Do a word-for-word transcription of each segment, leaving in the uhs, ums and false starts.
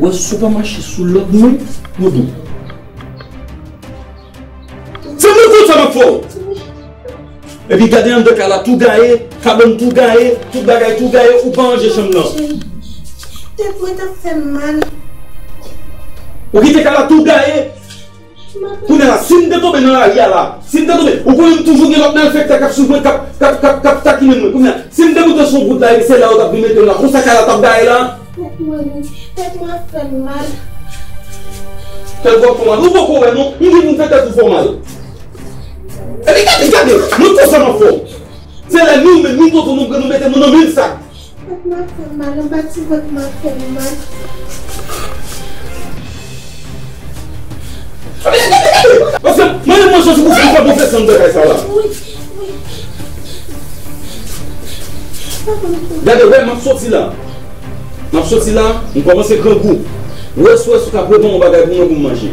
Wè, si w pa mache sou lòd mwen, mwen bon. Se mwen konn sa m ap fè w. Epi gade anndan kay la tou gaye, kabann tou gaye, tout bagay tou gaye, ou pa ranje chanm nan. Tèt mwen t ap fè m mal. Ou kite kay la tou gaye. Kounye a la, si m te tonbe nan lari a la, si m te tonbe, ou konnen m toujou gen lòt malfektè k ap swiv mwen, k ap, k ap, k ap, k ap takinen mwen. Kounye a, si m te moute sou wout la, epi se la yo t ap vin mete m la, konsa kay la t ap gaye la. Tèt mwen, tèt mwen ap fè m mal. Tèt ou ap fè w mal. Ou poko wè non, m di pou m fè tèt ou fè w mal. Epi gade, gade, mwen konsa m ap fè w. Se lè nou menm, nou tonton nou pran nou mete nou nan menm sak. Tèt mwen ap fè m mal, anba ti vant mwen ap fè m mal. Gade, gade, gade! Paske mwen menm mwen soti pou fè, pou fè san nan kay sa la. Wi, wi. Gade, wè, m ap soti la. M ap soti la, m kòmanse grangou. Wè si w ka prepa yon bagay pou mwen pou m manje.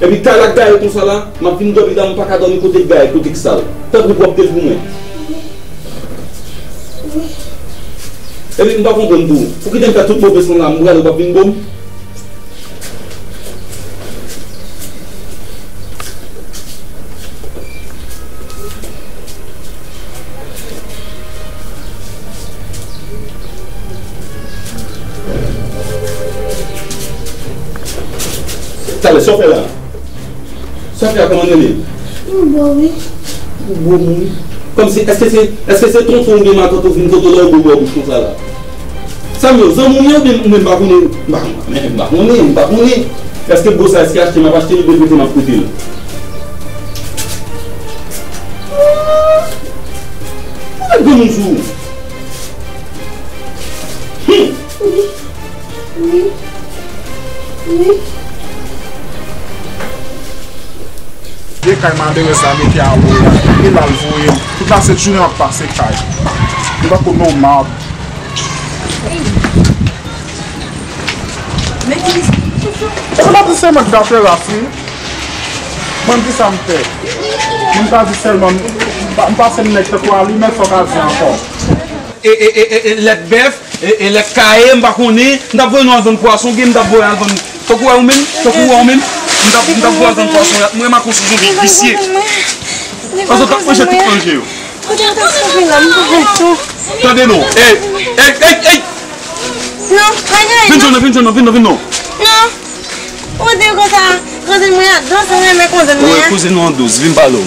Epi kay la gaye konsa la, m ap vin dòmi la, m pa ka dòmi kote k gaye, kote k sal. Tanpri, pwòpte l pou mwen. Epi m pa konprann tou. Ou kite m fè tout move san la, m prale, ou p ap vin bo m? Talè, sa w fè la? Sa w fè a, kòman l rele? M bo wi. Ou bo moun? Kòmsi, èske se, èske se tonton oubyen matant ou vin kote w la, ou bo bò bouch konsa la? Sa m ye, zanmi w ye oubyen ou menm m pa konnen? M pa konnen, m pa konnen, m pa konnen. Èske bo sa, èske achte m ap achte l oubyen prete m ap prete l? Ou met granmoun sou ou. Hum! Wi. Wi. De kay malerèz la mete a woy la. E l al voye m. Tout lasent jounen m ap pase kay. Li pa ko nòmal. Èske m ap di sèlman k da teras wi? Mwen m di sa m fè. Mwen m ta di sèlman, m pa, m pase m nèg tankou alimè, sa w ka di ankò? E, e, e, e, e, lèt bèf, e, e, lèt kaye, m pa konnen. M t ap voye nou al vann pwason, gen m t ap voye al vann. Tankou wè ou menm, tankou wè ou menm. M t ap, m t ap voye al vann pwason, mwen m ak yon sou zonbi visye. Paske w t ap manje tout manje yo. Kote w t ap sove la, m pa fè tou. Tande non. Ey, ey, ey, ey! Non, pa gen vin non. Vin non, vin non, vin non, vin non. Non. Ou di konsa, kouzen mwen a dous, mwen renmen kouzen mwen an. Wi, kouzen nou an dous, vin pale w.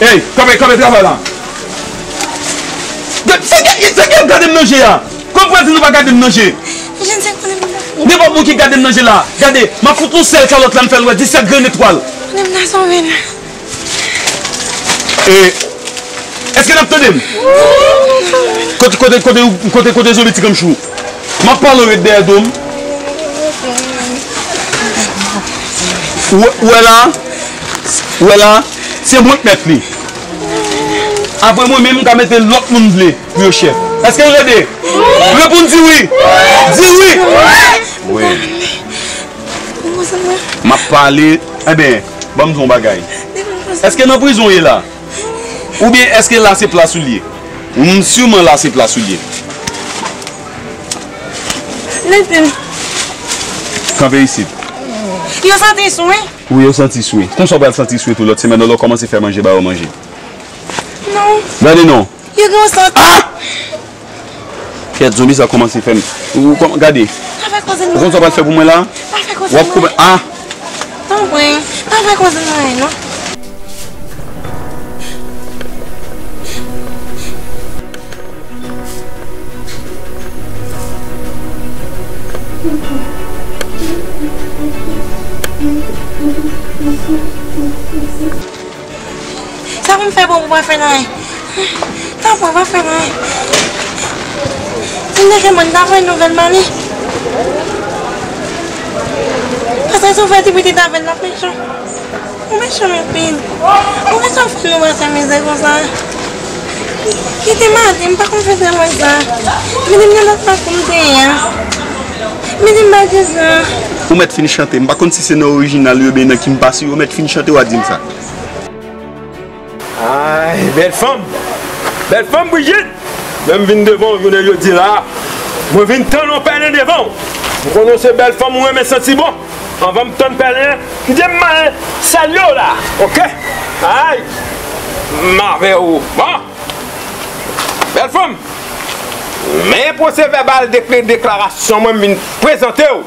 Ey, kanpe, kanpe travay la. Gad, fè gad, fè gad gade m nan je a. Kòman pou di nou pa gade m nan je? Je ne sais pas. Nenpòt moun ki gade m nan je la, gade, m ap fout yon sèl kalòt la, m fè l wè disèt grenn etwal. Konnen m ta sove la. E, èske n ap tande m? Kote, kote, kote, kote, kote zonbi ti kanmchou? M ap pale w ret dèyè do m. Ou, ou wè la? Ou wè la? Se mwen k mèt li. Apre mwen menm, m ka mete lòt moun m vle pou yo chèf. Èske nou tande? Reponn di wi. Di wi. Wi. M ap pale. Enben, ban m di w yon bagay. Èske nan prizon w ye la? Oubyen èske la se plas ou l ye? M siman la se plas ou l ye. Leve m. Kanpe isit. Yo santi swe. Wi, yo santi swe. Konsa w pral santi swe tou lòt semèn nan lè w kòmanse fè manje ba yo manje. Non. Gade non. Yo gen yon sant. Ah! Kèt, zonbi sa kòmanse fè m. Ou kòm-, gade. Pa fè koze mwen. Ou konn sa w pral fè pou mwen la? Pa fè koze mwen. W ap koupe. Ah! Tanpri, pa fè koze mwen non. Sa pou m fè pou ou pa fè l anyen? Tanpri, pa fè l anyen. Si m te gen mòn, m ta voye nouvèl ba li. Paske si w fè ti pitit avè l, l ap mechan. Ou mechan anpil. Ou mechan fè nou pase mizè konsa. Kite m ale, m pa konn fè travay sa. Vini m nan lòt lakou m te ye a. Mete m pa di sa. Ou mèt fin chante. M pa konn si se nan orijinal yo oubyen nan ki m pa si yo mèt fin chante, w a di m sa. Ay, bèl fanm! Bèl fanm, Brigitte! Lè m vin devan w jounen jodi la, mwen vin tann yon pèlen devan w. M konnen w se bèl fanm, ou renmen santi bon. Anvan m tann pèlen an, kite m mare salye w la, oke? Ay! M avè w. Bon! Bèl fanm! Men pwosè vèbal dekle-, deklarasyon mwen, m vin prezante w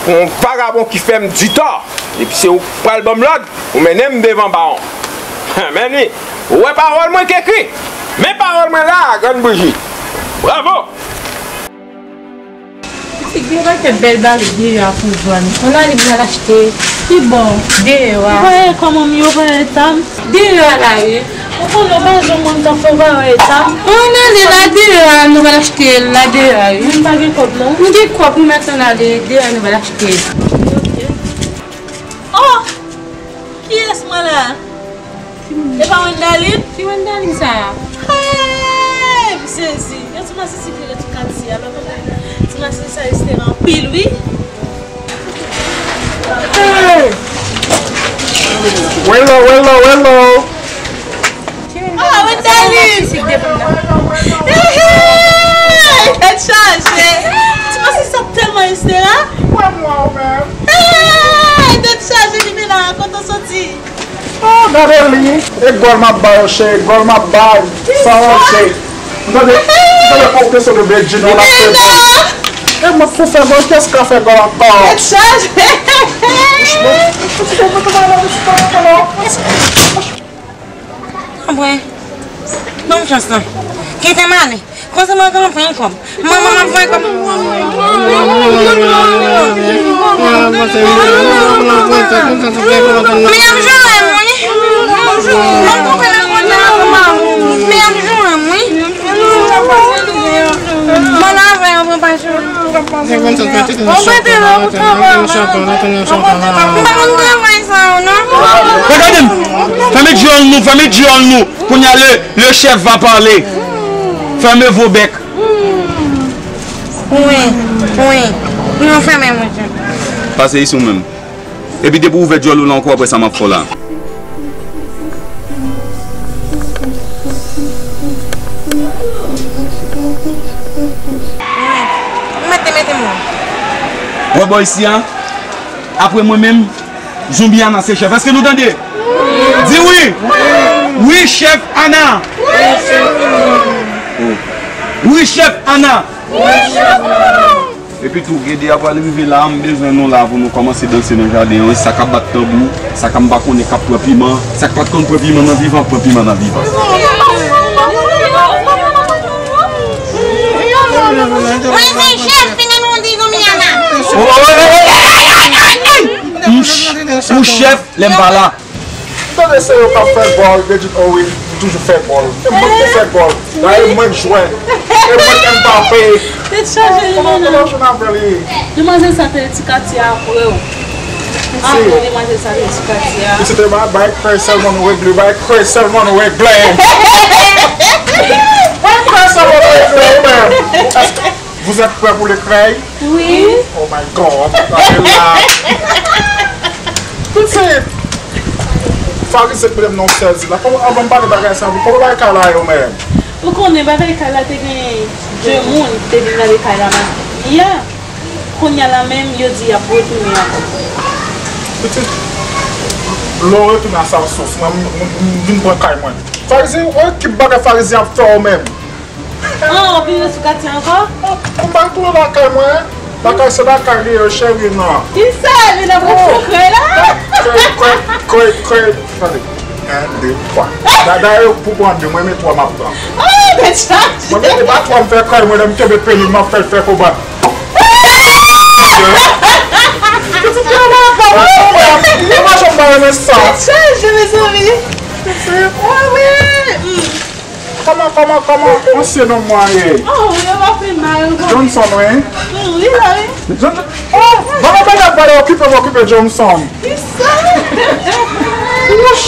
pou yon vagabon ki fè m di tò. Epi se ou k pral ban m lòd, ou mennen m devan bawon. Men li, ou wè pawòl mwen k ekri. Men pawòl mwen la a, Grann Brigitte. Bravo! Pitit, gen yon pakèt bèl bagay deyò a pou jwenn. Ann ale m al achte. Ki bò? Deyò a. Ou pa wè kòman m ye, ou pa wè eta m? Deyò a la wi. Ou konnen w pa janm konn tan fò, ou pa wè eta m. Ann ale la deyò a, nou pral achte l la deyò a wi. M pa gen kòb non. M gen kòb wi, m mèt ann ale deyò a, nou pral achte l. Ok. Oh! Kiyès mwen la? E pa Wendaline? Ki Wendaline sa a? Hey! M sezi. Yon ti masisi ki rele tou Katia. Lòt kote, ti masisi sa estera anpil, wi. Hey! Welo, welo, welo! Ah, Wendaline! Hey, hey! Tèt chaje! Ti masisi sa tèlman estera. Kwè mwen, ou menm. Hey! Tèt chaje, li vin la, kote w soti? Oh, gade li. E gòl m ap ba yo, cheri. Gòl m ap ba yo. Sa rantre. M tande, m tande konpresyon de Bedjine, w ap fè gòl. E mwen pou fè gòl, kiyès k ka fè gòl ankò? Tèt chaje. Anmwey. Ban m chans lan. Kite m ale. Konsa mwen ka anpwen kòb. Manman m ap voye kòb. Men y ap joure m wi. Mwen konprann nan kòb la kòman. Men y ap joure m wi. Mwen lave yon pran pa joure. Ou mete la pou travay. M pa konn travay sa yo non. Regade m. Fèmen dyòl nou, fèmen dyòl nou. Kounye a le, le chef va parler. Fermez vos becs. Wi, wi. Nou fèmen mwen. Pase isi ou menm. Epi depi w ouvè dyòl ou la ankò, apre sa m ap fè w la. Mete, mete mwen. Wè bò isi a? Apre mwen menm, Zonbi Ana se chèf. Èske nou tande? Di wi! Wi, chèf Ana! Wi, chèf Ana! Epi tou, Gede a pral rive la, m bezwen nou la pou nou kòmanse danse nan jaden an. Sa k ap bat tanbou, sa k ap m pa konnen k ap pran piman, sa k pa t konn pran piman nan vivan ap pran piman nan vivan. Mwen se chèf, fini nou di zonbi a la. Ou chèf lè m pa la. M tande se yo k ap fè gòl, Bedjine, o wi, m toujou fè gòl. E mwen ki fè gòl. Dayè mwen k jwè. E mwen k Mbappé. Tèt chaje li menm. Kòman, kòman jounen ap fè li? Demwazèl sa te ti katye apre w. Apre demwazèl sa te ti katye a. Pitit, bay, bay krèy sèlman nou regle, bay krèy sèlman nou regle. Bay krèy sèlman nou regle, ou menm. Èske vous êtes prêts pour le krèy? Wi. Oh my God, gade la. Pitit, Farizyen k mete m nan yon sèl zil la. Kòman, anvan m pale bagay sa, kòman bagay kay la yo menm? Ou konnen bagay kay la te gen de moun ki te vin gade kay la yè. Kounye a la menm, yo di y ap retounen ankò. Pitit, lè w retounen a Salsous, mwen, m, m, m vin pran kay mwen. Farizyen, wè ki bagay Farizyen ap fè w menm. Ah, w ap vin sou katye ankò? M pa retounen lakay mwen. Lakay se lakay li ye, cheri, non. Kisa? Vin ap pran krèy la? Krèy, krèy, krèy, krèy. Tande. En, de, twa. Da, dayè, pou pran de, mwen, men twa m ap pran. Ah, tèt chaje. Mwen, men, e pa twa m fè krèy, mwen, lè m kenbe peni, m ap fè l fè kòman. Pitit, mwen, mwen, mwen, mwen, mwen, mwen pa janm pa renmen sa. Tèt chaje, mezanmi. Pitit. Wi, wi. Hmm. Kòman, kòman, kòman ansyen nonm mwen ye? Oh, wi, w ap fè mal, wi. Johnson, wi. Hmm, wi, la, wi. Johnson, oh, ban mwen bagay pale, okipe m, okipe Johnson. Kisa? Wouch!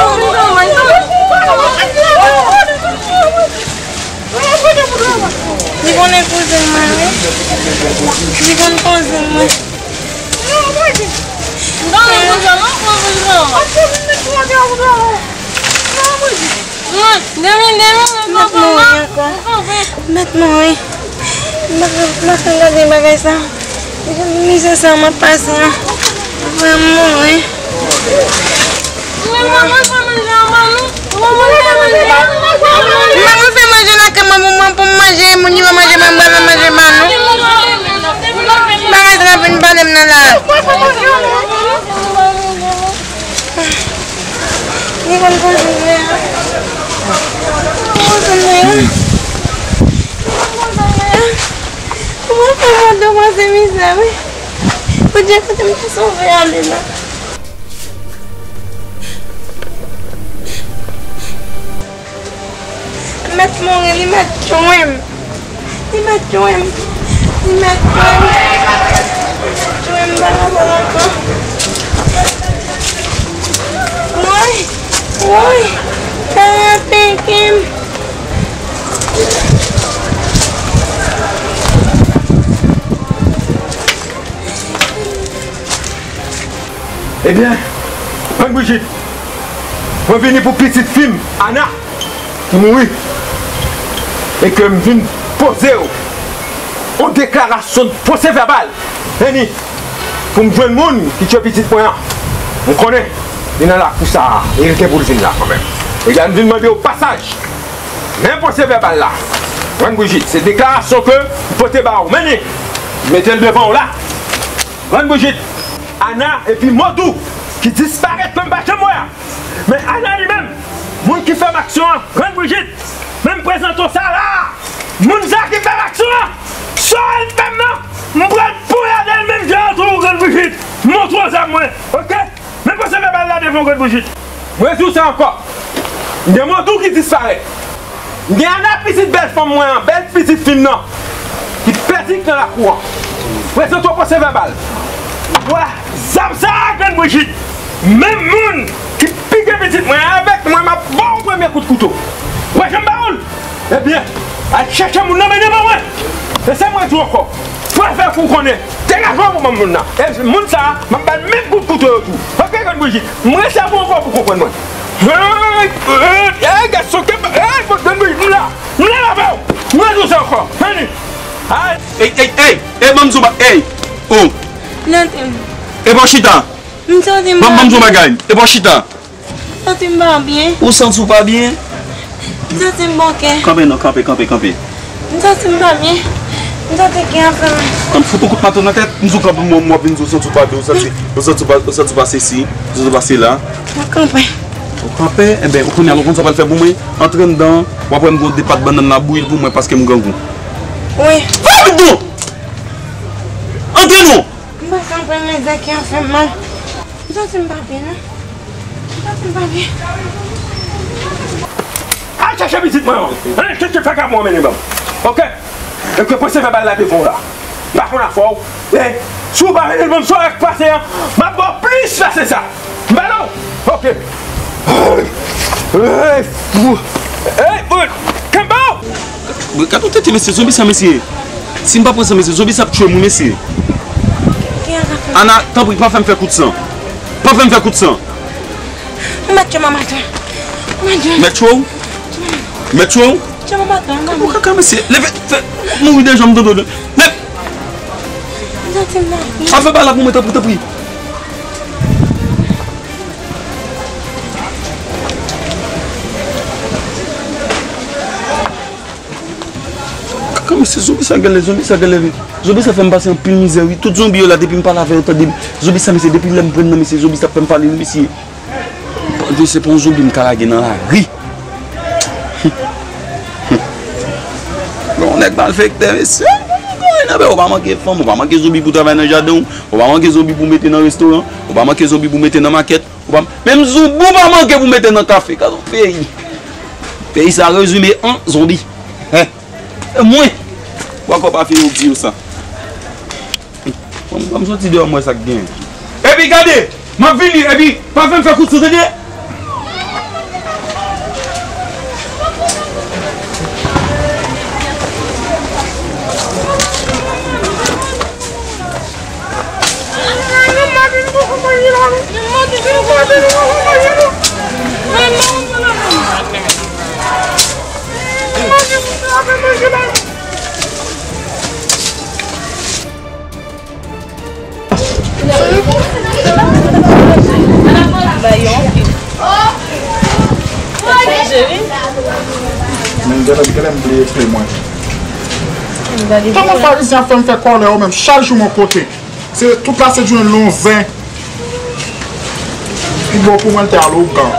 Li konnen kouzen mwen, wi. Li konn kouzen mwen. Mwen, demen, demen, mwen pran mwen. Mèt mouri ankò. Mèt mouri. M pa ka, m pa ka gade bagay sa. Mizè sa m ap pase an. Mwen mouri. Mwen pa fè manje nan kay mwen pou mwen, pou m manje, moun ki pa manje pa nou. Bagay sa vin pale m nan la. Li konn kouzen mwen an. Kouzen mwen an. Kouzen mwen an. Kouman fè mwen depanse mizè, wi? Bondye, kote m te sove ale la? Mèt mouri, li mèt tchwe m. Li mèt tchwe m. Li mèt tchwe m. Li mèt tchwe m, m pa kapab ankò. Woy, woy, sa atake m. Ebyen, Grann Brijit, mwen vini pou pitit fi m, Ana, ki mouri, e ke m vin poze w yon deklarasyon de pwosè vèbal, vini pou m jwenn moun ki tiye pitit mwen an. M konnen li nan lakou sa a, e li gen pou l vin la kanmenm. Ebyen, m vin mande w pasaj. Men pwosè vèbal la, Grann Brijit, se deklarasyon ke m pote ba w. Men li, m mete l devan w la. Grann Brijit, Ana epi Modou ki disparèt ke m pa janm wè a. Men Ana li menm, moun ki fè m aksyon an, Grann Brijit, men m prezante w sa la. Moun sa ki fè m aksyon an, sa l fè m nan, m pral pouyade l menm jan an tou, Grann Brijit. Montre w zam mwen, oke? Men pwosè vèbal la devan w, Grann Brijit. Mwen di w sa ankò. M gen Modou ki disparèt. M gen Ana, pitit bèl fanm mwen an, bèl pitit fi m nan, ki pèdi nan lakou an. Prezante w pwosè vèbal. Wè, zam sa a, Grann Brijit. Menm moun ki pike pitit mwen an, avèk mwen, m ap ba w premye kout kouto. Wè jan m ba w l. Ebyen, al chèche moun nan mennen ban mwen. E sa mwen di w ankò. Prèv pou w konnen. Degaje w pou ban m moun nan. E moun sa a, m ap ba l menm kout kouto yo tou. Oke, Grann Brijit? M resèvi w ankò pou w konprann mwen. Hey, hey, hey, gason, ke, hey, Grann Brijit, m la. M la avè w. M redi w sa ankò. Vini. Ay. Ey, ey, ey, ey, ban m di w ba, ey. Oh. Nante. E pa w chita. M santi m Ban m, ban m di w bagay. E pa w chita. Santi m pa byen. Ou santi w pa byen? M santi m bon kè. Kanpe non, kanpe, kanpe, kanpe. M santi m pa byen. M santi kè ap fè m. An fout ou kout mato nan tèt, m di w kanpe, mwen, mwen vin di w santi w pa byen, ou santi, ou santi w pa, ou santi w pa sesi, ou santi w pa sela. Mwen kanpe. Ou kanpe? Enben, ou konnen, ou konn sa w pral fè pou mwen? Antre anndan, w ap wè m gon de pat bannann la, bouyi l pou mwen paske m grangou. Wi. Fè vit non! Antre non! M pa ka pran mizè ki ap fè m mal. M santi m pa byen non. M santi m pa byen. Al chèche pitit mwen an. Al chèche fè kamo an mennen ban m. Oke? Epi pwosè vèbal la devan w la. M pa konn afè w. E si w pa mennen l ban m, sa w wè k pase an, m ap ba w plis pase sa. M ba l ou. Oke. Ey, ey, ey, kenbe w! Gad yon tete, mesye, zonbi sa, mesye. Si m pa pran san, mesye, zonbi sa ap tchwe moun, mesye. Ana, tanpri, pa fè m fè kout san. Pa fè m fè kout san. Ou mèt tchwe m an maten. Ou mèt tchwe m. Mèt tchwe w? Mèt tchwe w? Tchwe m an maten, ou kaka, mesye. Leve, fè, mouri de janm, dodo. Leve. Pa fè bagay la pou mwen, tanpri, tanpri. Kaka, mesye, zonbi sa genlè, zonbi sa genlè, wi. Zonbi sa fè m pase anpil mizè, wi. Tout zonbi yo la, depi m pale avè yo, tande m. Zonbi sa, mesye, depi lè m pran nan mesye, zonbi sa fè m pale, wi, mesye. Paske se pa yon zonbi m ka lage nan lari. Yon nèg malfektè, mesye. Ou pa manke fanm, ou pa manke zonbi pou travay nan jaden w, ou pa manke zonbi pou mete nan restoran, ou pa manke zonbi pou mete nan makèt, ou pa, menm zonbi ou pa manke pou mete nan kafe. Gad yon peyi. Peyi sa rezime an zonbi. Hè. E mwen. Ou ankò pa fini di yo sa. Ban m, ban m soti deyò, m wè sa k gen. Epi gade, m ap vini, epi pa fè m fè kout sou, tande? Men genlè, genlè m bliye kle mwen. Kòman Parizyen ap fè m fè kòlè yo menm? Chak jou m yon kote. Se tout la se jwenn lon zen. Pi bon pou mwen l te al ougan.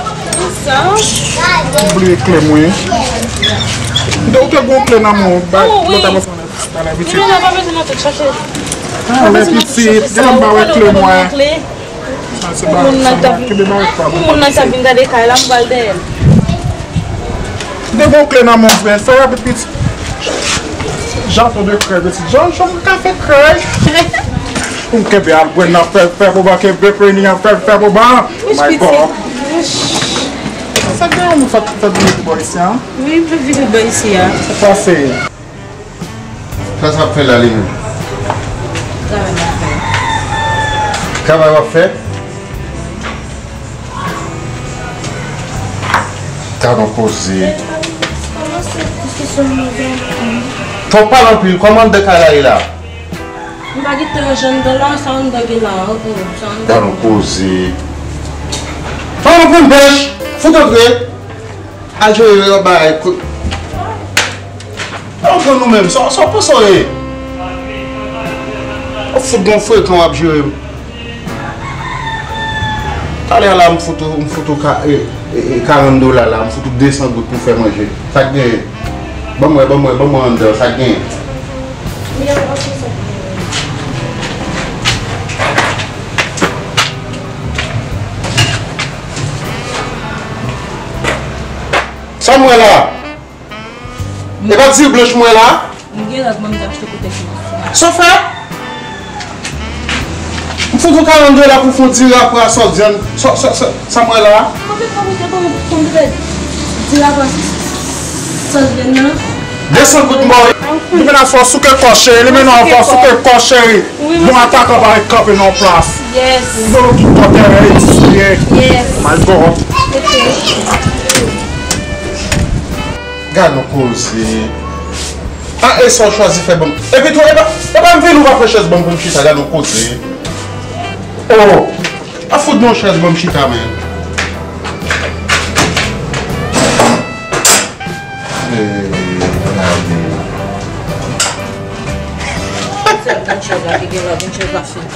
M bliye kle mwen. M te, ou te gon kle nan men w, bay lòt a mwen. Talè pitit. Li menm pa bezwen nan tèt chache. Ah, men pitit, genlè m pa wè kle mwen. Sa se bagay sa, m kenbe bagay pa mwen. Pou moun nan k ap vin gade kay la, m pral dèyè l. M te gon kle nan men w, men fè rapid pitit. Jason de krèy, pitit. Jan, jan m ka fè krèy. M kenbe al pran nan fè, fè boba, kenbe preni an, fè, fè boba. My God. Sa gen yon moun fè, fè vini pou bò isi a? Wi, m fè vini bò isi a. Sa pase? Sa sa ap fè la li menm? Travay m ap fè. Travay w ap fè? Gad on koze. Fò w pale anpil, kòman anndan kay la ye la? M pa gen tan ranje anndan la, sa anndan gen la, an, sa anndan. Gad on koze. Fò w pran pèch, fout antre. Al jere yo bagay kou. Yo pran nou menm, sa, sa w panse w ye? W ap fout gon frekan w ap jere. Talè a la, m fout ou, m fout ou ka, e, e, e, karant dola la, m fout ou de san goud pou fè manje. Sa k genyen? Ban m wè, ban m wè, ban m wè anndan, sa k genyen? Sa m wè la? E pa diri blanch m wè la? M gen rad mwen, m te achte pou tèt mwen. Sa w fè? M fout ou karant dola pou fè yon diri apre a sòs vyann. Sa, sa, sa, sa m wè la? Konbyen, konbyen, konbyen, konbyen diri apre a sòs vyann nan? De san goud m ba w. Li mennen fò souke kò cheri, li mennen fò souke kò cheri. Bon atakan pa ret kanpe nan yon plas. Yes. Dolo ki kò tèren e disouye. Yes. My God. Ok. Gad yon koze. A, e sa w chwazi fè ban m. Epi tou, e pa, e pa m vini ou pa pran chèz ban m pou m chita, gad yon koze. Oh! A fout yon chèz ban m chita, men. Eh, gade. Sèl bann chèz la ki gen la, bann chèz la fini.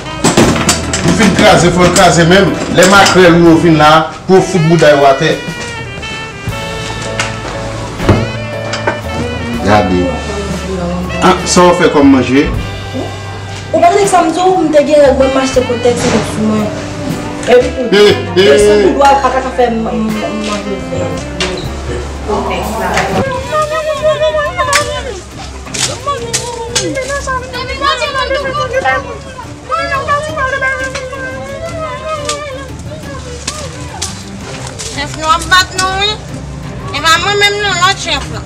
Ou fin kraze, fò l kraze menm. Lè makrèl ou yo vin la, pou yo fout bouda yo atè. Gade. Ah, sa w fè kòm manje? Ou pa tande sa m di w, m te gen règ mwen, m achte pwotèks sou mwen. Epi tou, de san goud ou pa ta ka fè m, m, m manje. Chèf nou ap bat nou wi. E pa mwen menm non, lòt chèf la.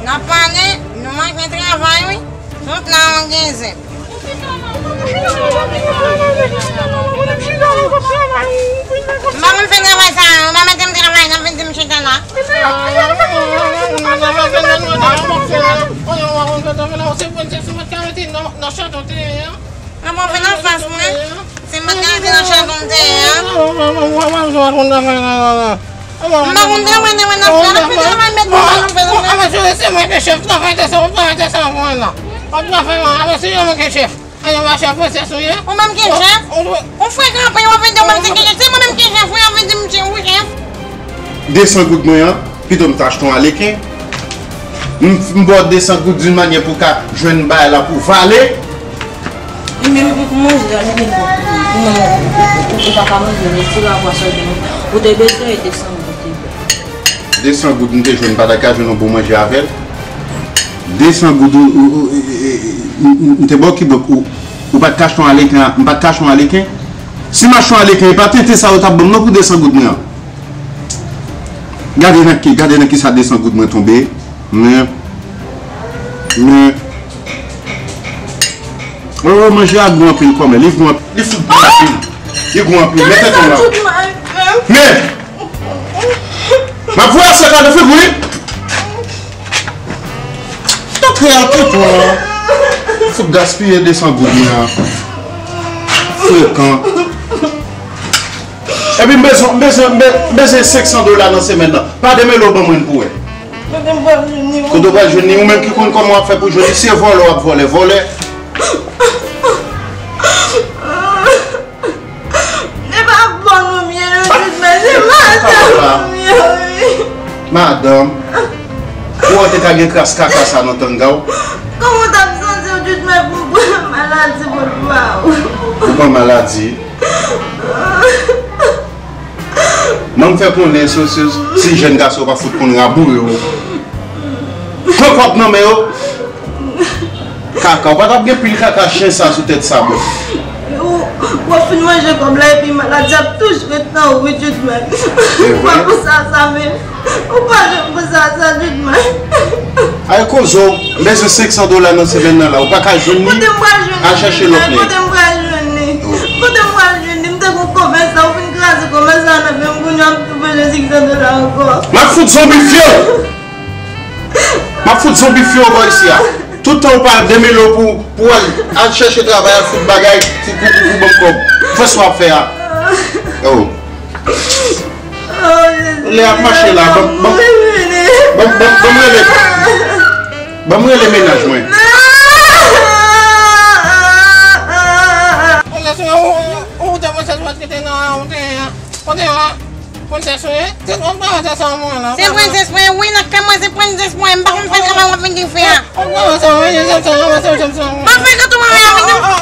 N ap pale, nou manke travay wi. Tout la yon gen zen. M pa konn fè travay sa, ou pa mete m travay, n ap vin di m chita la. M pa konn travay nan mwen nan fè nan fè travay mèt mwen nan fè nan fè. Mwen se mwen ki chèf nan fè sa, mwen fè sa mwen la. Mwen travay mwen, mwen se mwen ki chèf. Ou menm ki chèf? Ou frekan anpil, w ap vin di ou menm se ki chèf. Se mwen menm ki chèf, wi, w ap vin di m chèf, wi, chèf. Desan goud mwen an, pito m t achte yon aleken. M, m ba w desan goud d'une manière pou w ka jwenn bagay la pou vale. Li menm pou manje a, li vin pou, pou mwen, ou pa ka manje, men ti la pwa sèlman. Ou te bezwen desan goud, te fè. Desan goud m te jwenn, m pa ta ka jwenn yon bon manje avè l. Desan goud, ou, ou, ou, e, e, e, m, m, m te ba w kibòk, ou, ou pa t ka achte yon aleken, m pa t ka achte yon aleken. Si m achte yon aleken, e pa tenten sa yo t ap ban m non pou desan goud mwen an. Gade nan ki, gade nan ki sa desan goud mwen tonbe. Men, men, oh, manje a gou anpil kòmè. Li gou anpil. Li fout gou anpil. Li gou anpil. Men tèt mwen la. Men! M ap voye sa gade figi w, wi. Tank real ki pran. Fout gaspiye desan goud mwen an. Frekan. Epi m bezwen, m bezwen, m be-, m bezwen senk san dola nan semèn nan. Pa demele w ban mwen l pou wè. Kote m pral jwenn li? Kote w pral jwenn li? Ou menm ki konn kòman w ap fè pou jwenn li. Se vòlè w ap vòlè. Vòlè. Se pa bon nou m ye, non, Judman, se madanm nou m ye, wi. Madanm? Ou wè w te ka gen kras kaka sa nan tanga w? Kòman w t ap santi w, Judman, pou w pran maladi pou twa w? Ou pran maladi? Ban m fè konnen si, si, si jèn gason yo pa fout konn raboure yo. Pran kòb nan men yo. Kaka, ou pa t ap gen pil kaka chen sa sou tèt sa, bon. Ou, ou ap fin manje kòb la epi maladi ap toujou ret nan ou, wi, Judman. Ou pa pou sa, sa menm. Ou pa janm pou sa, sa, Judman. Ay, kozo, m bezwen senk san dola nan semèn nan la. Ou pa ka jwenn li, al chèche lòt nèg. Kote m pral jwenn li? Kote m pral jwenn li? M te gon komès la, ou fin kraze komès la nan men m, kounye a m tou bezwen senk san dola ankò. M ap fout zonbifye w! M ap fout zonbifye w bò isi a. Tout tan ou pa demele w pou, pou al, al chèche travay, al fout bagay, pou, pou, pou, pou ban m kòb. Fè sa w ap fè a. Oh. Lè ap mache la, ban, ban, ban, ban, ban m rele. Ban m rele mennaj mwen. Ou te mwen sèl mwen ki te nan, ou te, ou te, Prensès ou ye? Se yon prensès an mwen la. Se prensès mwen, wi, nan kè mwen se prensès mwen. M pa konn fè travay w ap vin fè a. Ou prensès an mwen, se, se, se, se, se, se. Pa fè gate mwen, wi, wi.